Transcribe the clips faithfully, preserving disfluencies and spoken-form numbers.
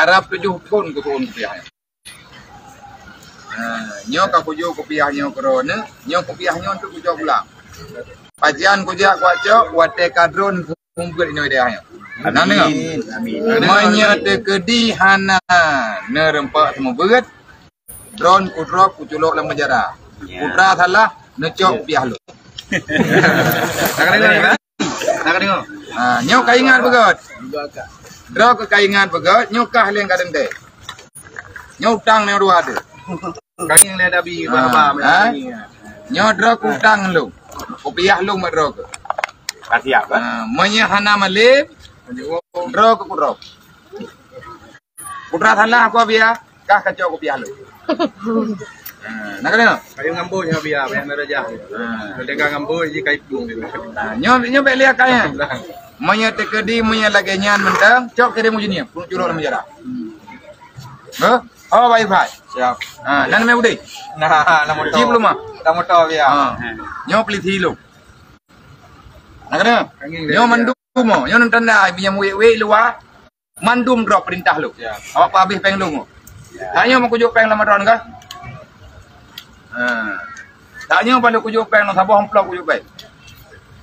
Arab tujoh thon kusu'on kupiah nyoe. Ha, nyoe ka kujok kupiah nyoe keudroe, nyoe kupiah nyoe tu kujok pulang. Pajan kujak kucok watèe ka droeneuh seumeubeuet inoe dayah nyoe. Amin. Amin. Meunyoe teukeudi hana neureumpak seumeubeuet, droeneuh kudrop kuculok lam penjara. Ya. Putra salah, neucok kupiah lôn. Ka deungö, kan? Ka deungö. Ha, nyoe ka ingat beugöt. Droe keuh ka ingat beugöt, nyoe kah lé ka teuntèe. Nyoe utang nyoe dua tu. Ka ingat lé Nabi, ha, ha? Nyoe droe keuh utang lôn. Kupiah lôn bak droe keuh. Ka siap, kan? Ha, meunyoe hana malém, droe keuh kudrop. Putra salah aku, Abia, kah kacok kupiah lôn. Ha, na ka deungö? Kayu ngambô nyoe, Abia, payah neurajah. Ha. Merdeka ngambô, jadi kayu pun gitu. Ha, nyoe, nyoe bèk lihat kaya. Meunyoe teukeudi, meunyoe lagèe nyan mantong, cok kirém u Jeunieb, peurunoe culok lam penjara. Hah? Oh, baik, baik. Siap. Ha, nan mé udeh. Nah, nama motor. Jip lôn mah. Nama motor, Abia. Ha. Nyoe polisi lôn. Na ka deungö? Nyoe mandum, oh, nyoe nan tanda, minyeuk wék-wék luwa. Mandum droe peurintah lôn. Ya. Awak peuhabéh péng lôn. Ya. Tanyoe meukujok péng lam droeneuh kah? Ha. Tanyoe ban lôn kujok péng lam saboh amplop kujok péng.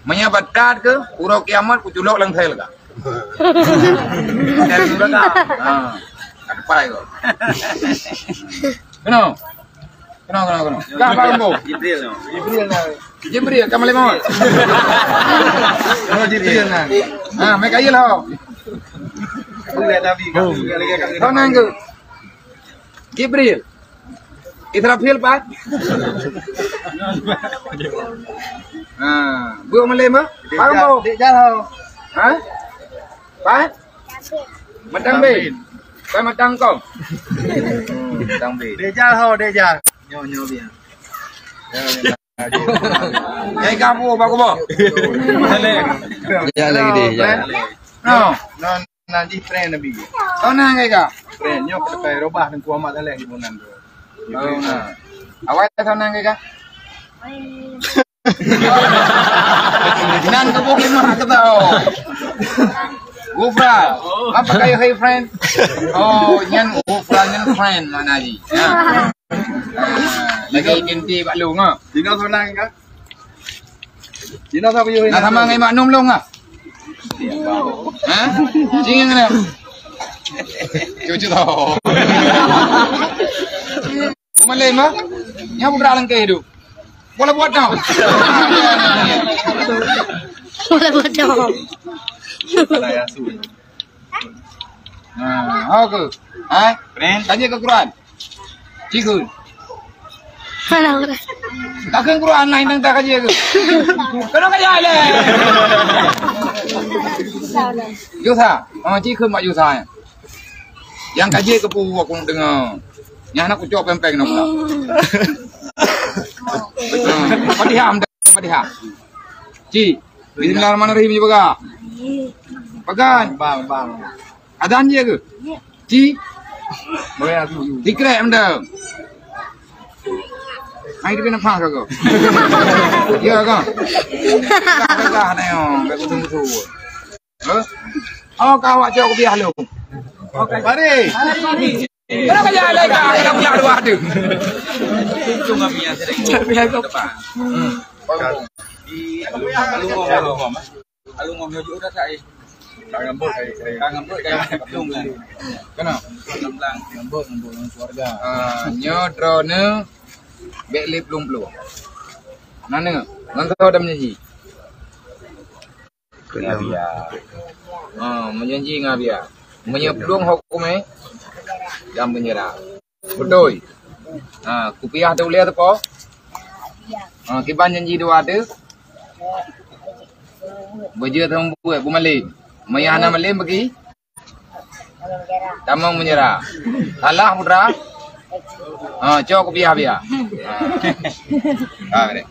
Meunyoe batat keuh, uroe kiamat kuculok lam sel kah. Sel kah. Ha. Ka tupai kah. Keunoe. Keunoe, keunoe, keunoe. Kah, Pak Ambo? Jibril, no. Jibril, nah. Jibril, ka malém awak. Oh, Jibril, nah. Ha, meukayeul ho. Boleh, Nabi. Ho nan keuh? Jibril. Israfil, Pak? Ha, beuh malém, ha? Pak Ambo? Dek Jal, ho. Ha? Pat? Matang bin. Pat matang kong. Hmm, matang bin. Dejal ho, dejal. Nyoe, nyoe biar. Nyai kamu, bagus, boh. Jangan lagi deh, jangan. No. Non, nanti friend Nabi. Kau nang kai ka? Friend, nyoe keukai robah dan kuamat aleh di bunan tu. Oh, nah. Awai kau nang kai ka? Nan keuboh limah keu tao. Gufran. Apa kayu hai friend? Oh, nyan Gufran nyan friend makna jih. Ha. Ha. Lagi binti bak lu ngah. Dino sonang ka? Dino sa kuyuh. Nah, sama ngai mak num long ngah. Ha? Jing ngah. Cucu tau. Bumalém, ha? Nyan putra langkah tu. Bola buat tau. Bola buat tau. Ha, oke. Ha? Keren. Tanya ke Quran. Cikgu. Mana Quran? Takkan Quran lain tentang kaji aku. Kena kaji leh. Yusa. Oh, cikgu mak Yusa. Nyang ka jeuet keu peue aku deungoe. Nyan hana kucok péng-péng nyoe. Fatihah, Fatihah. Ci, bismillahirrahmanirrahim, ji peugah. Peugah. Bang, bang. Azan jeuet keu? Ci. Boleh aku. Dikrek mendeng. Hai, dia kena faham kau. Ya, kau. Peugah, peugah, nyoe. Betul-betul. Hah? Oh, ka awak cok kupiah lôn. Mari. Kenapa jangan lagi? Ada kupiah dua ada. Kupiah kau. Hmm. Lalu ngom, lalu ngom. Lalu ngom, jujur dah saya. Tangan bos, saya. Tangan bos, saya. Kenapa? Ngambek, ngambek dengan keluarga. Ah, nyoe droeneuh bèk lé plueng-plueng. Nane, ngon soe dah menjanji? Ngon Abia. Ha, menjanji ngon Abia. Meunyoe plueng ho kumé, dan menyerah. Beutôi. Ha, kupiah teuh ulèe teuko. Ha, kiban janji dua teuh. Beujeuet seumeubeuet, beumalém. Meunyoe hana malém bagi. Tamong menyerah. Salah putra. Ha, cok kupiah Abia. Ha. Ha, dek.